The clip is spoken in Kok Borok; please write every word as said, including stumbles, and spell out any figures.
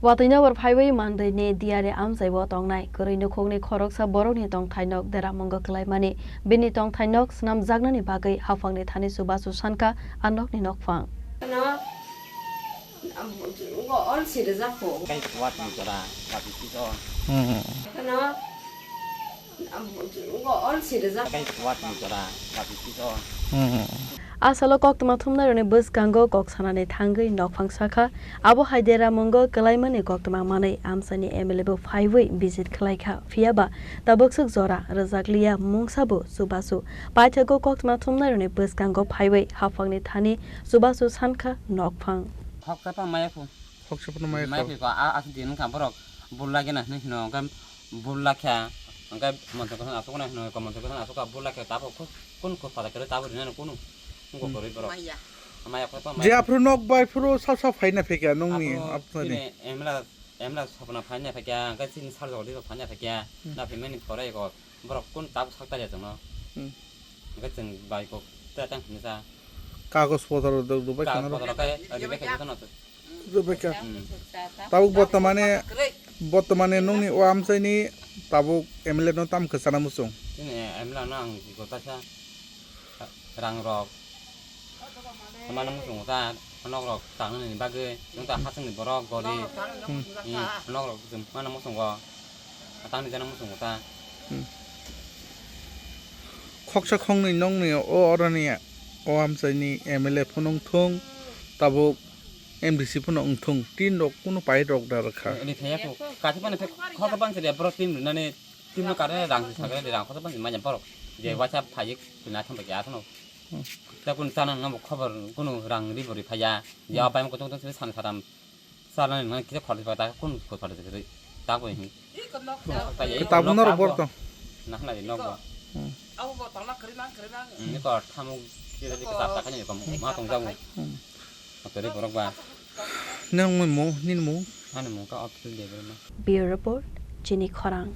Watwi nokbar phaiwi mandwini diyari amchaibo tongnai kwrwi nukhungni khoroksa borokni tongthai nok deramungo kwlaimani. Bini tongthai nok swnamjaknani bagwi haphangni thani chubachu sankha a nokni nokphang. Ano, am, o, ol siri jako. Kai kuat ni jora, kuat ni siso. Hmm. Ano, am, o, ol siri jako. Kai kuat ni jora, kuat ni siso. Hmm. A salo koktwma thumnairokni bwskango kok sanani thangwi nokphang sakha. Abo hai deramungo kwlaimani koktwma manwi amchaini M L A bo phaiwi visit khlaikha. Phiyaba tabuk swk jora rwjakliya mungsa bo chubachu. Paithago koktwma thumnairokni bwskango phaiwi haphangni thani chubachu sankha nokphang. Khoksa tong maya phu. Khoksa phano maya Maya phu. Phu ko a, a din ka borok bulla gena hino hino ka bulla kha. Angka montor ko asuk na hino ka montor ko asuk ka bulla kha tabo ko kun ko pada kare tabo rina kunu. Ko Hmm. Kori borok. Maya. Maya ko to Je maya. Aphuru nok bai phuru sap sap phaina phekya nongni Aphuru apnani. Bini emla, emla sopna phaina phekya, angka sini sarjok di phaina phekya. Hmm. Na phimani pore ko. Borok kun tabuk sak taliya chwngno. Hmm. Hwnkhe chwng bai kok ta tang hinwi sa. Kagoj potor rok rwbai Kagoj khana rok. Potor rok khe rwbai khe jotono. Rwbai kha. Hmm. Tabuk bortomane, bortomane nongni o amchaini tabuk M L A no tam kwchana muchung. Chini M L A no ang gotasa rang rok. Mano muchungo ta, nok rok tangnani bagwi, nwng ta hasingni borok, gori. Hmm. Nok rok mano muchungo, tangni jana muchungo ta. Hmm. Khoksa khongni nokni o oroni o amchaini M L A phano wngthung, tabuk M D C phano wngthung, tin rok kunu pai rok da rwkha. Ni thaya ko, kathi pani phe khoksa bangse de borok tin rwnani, tin no karne rang sakre de rang khoksa bangse manya borok. Je Hmm. Waisa phayik, tuna thamba kya asano. Hmm. Ta kun chana nang bo khobor kunu rang ri bori phaya. Ya Hmm. Pai mo kotong tong sani saram. Chana nang kisa khor pa ta kun khor pa ta kri. Ta ko hin. Ta Tabuk nok norok tabuk. Borto. Nah na di nok ba. Hmm. Abo bo tala kri nang kri nang. Ni ko thamu kisa di kisa ta kani ko ma tong jago. Hmm. Kri borok ba. Nang mo mo nin mo. Ani mo ka option de bro. Bureau Report, Chini Khorang.